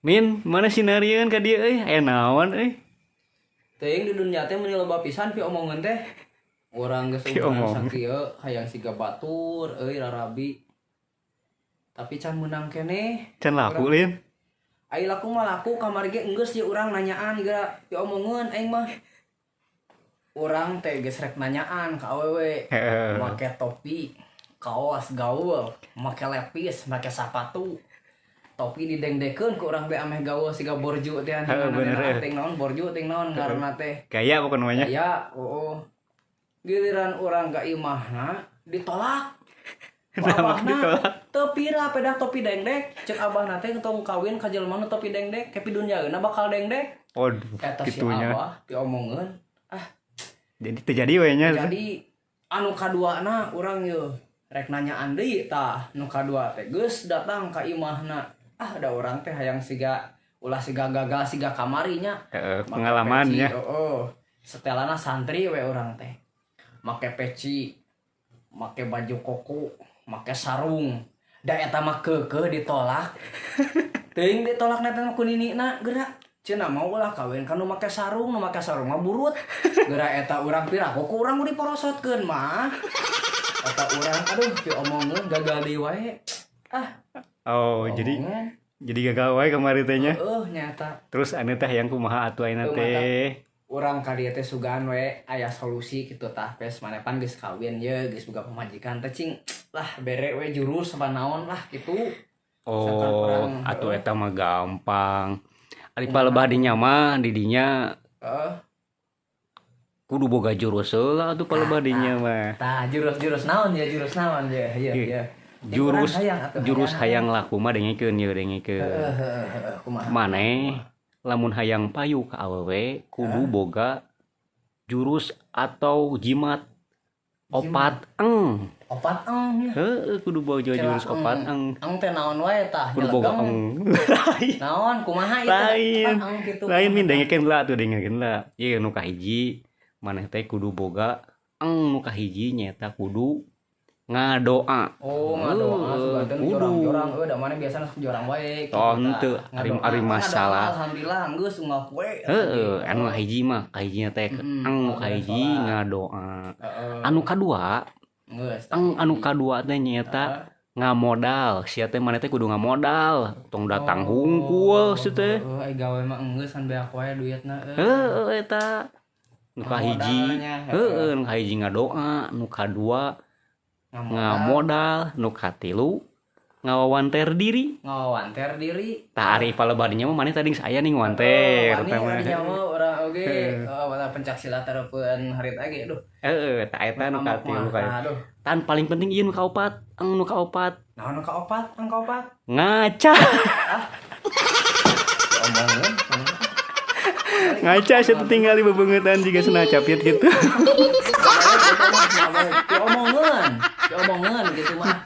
Min, mana sinarieun ka dieu euy? Aya naon euy? Teuing di dunia teh meuni loba pisan piomongeun teh. Urang geus Pi umuran omongan. Sakieu hayang siga batur euy rarabi. Tapi can meunang keneh. Can laku, Lin. Ai laku mah laku, kamari ge enggeus ye urang nanyaan geura piomongeun aing mah. Urang teh geus rek nanyaan ka awewe. Make topi, kaos gaul, make lepis, make sapatu. Topi didengdekeun ku urang teh ameh gaul siga borju teh. Bener, heuh. Ting naon borju, ting naon ngaranna teh. Gaya pokoknya namanya. Ya, oh. Giliran urang ka imahna ditolak. Ku Kenapa abahna. Ditolak? Teu pira pedah topi dengdek. Cek abahna teh tong kawin ka jelema nu topi dengdek, ke pidunyaeuna bakal dengdek. Waduh, Eta si gitunya. abah diomongeun. Ah, Jadi terjadi we nya. Jadi anu kaduana urang ye rek nanyaan deui tah, nu kadua teh geus datang ka imahna. Ah, da urang teh hayang siga ulah siga gagal siga kamari nya. Heeh, Make pengalamannya. peci, oh. Setelana santri we urang teh. Make peci, make baju koko, make sarung. Da eta mah keukeuh ditolak. Teuing ditolak teh ku ninina geura. Cenah mau ulah kawin kan nu make sarung, nu make sarung mah burut. Geura eta urang piraku ku urang diporosotkeun mah. Eta urang aduh diomongeun gagal deui wae. Ah, Oh, jadi omongan. jadi gagal wae kamari teh nya. Heuh, nyata. Terus anu teh yang kumaha atuh ayeuna Heuh, teh? Urang ka dieu teh sugan we aya solusi gitu tah, pes maneh pan geus kawin ye, geus boga pamajikan teh, cing lah bere we jurus apa naon lah gitu. Sangkan Oh, urang, atuh heuh. eta mah gampang. Ari palebah dinya mah di dinya kudu boga jurus heula atuh palebah dinya mah. Tah, jurus-jurus naon ya, jurus naon ya, iya Ih, iya. Cing Jurus urang hayang atuh jurus hayang. hayang laku mah dengekeun ye, dengekeun. Heeh heeh heeh, kumaha? Maneh lamun hayang payu ka awewe kudu boga jurus atau jimat opat eng. Opat eng ya. Heeh, kudu boga Kela jurus opat eng. Eng teh naon wae tah? Kudu boga Nyelegeng. eng. Lain. Naon kumaha ieu teh? Lain. Opat eng kitu. Lain, min, kumaha tah? dengekeun lah atuh, dengekeun lah. Ieu nu kahiji, maneh teh kudu boga eng nu kahiji nyaeta kudu ngadoa. Oh, ngadoa. Heuh, Sugan teh kudu. jorang-jorang euy, da maneh biasana sok jorang wae kitu Oh, tah. henteu. Ari Ngadoa. ari Ngadoa, masalah. alhamdulillah geus unggal poe. Heeh, anu kahiji mah kahijinya teh eng nu kahiji sholat. Ngadoa. Heeh. Anu kadua, Geus. eng anu kadua teh nyaeta ngamodal. Sia teh maneh teh kudu ngamodal, tong datang hungkul sia teh. Heeh, ai gawe mah enggeus kan beak wae duitna euy. Heeh, eta. Nu kahiji, Ngamodalnya, heeh, nu kahiji ngadoa, nu kadua ngamodal, nu katilu ngawawanter diri. Ngawanter diri. Tah, ari palebah dinya mah maneh tadi geus aya nih ngawanter Wani tah mah. ari nyawa urang oge, heeh, mata pencak silat tareupeun harit ge aduh. Heeh, tah eta nu Amok katilu mah, kayak. aduh. Tan paling penting ieu nu kaopat, eng nu kaopat. Naon nu kaopat? Ang kaopat? Ngaca. Diomongeun. Ngaca sia teh tinggali bebeungetan jiga cenah capit gitu. Diomongeun, diomongeun gitu mah.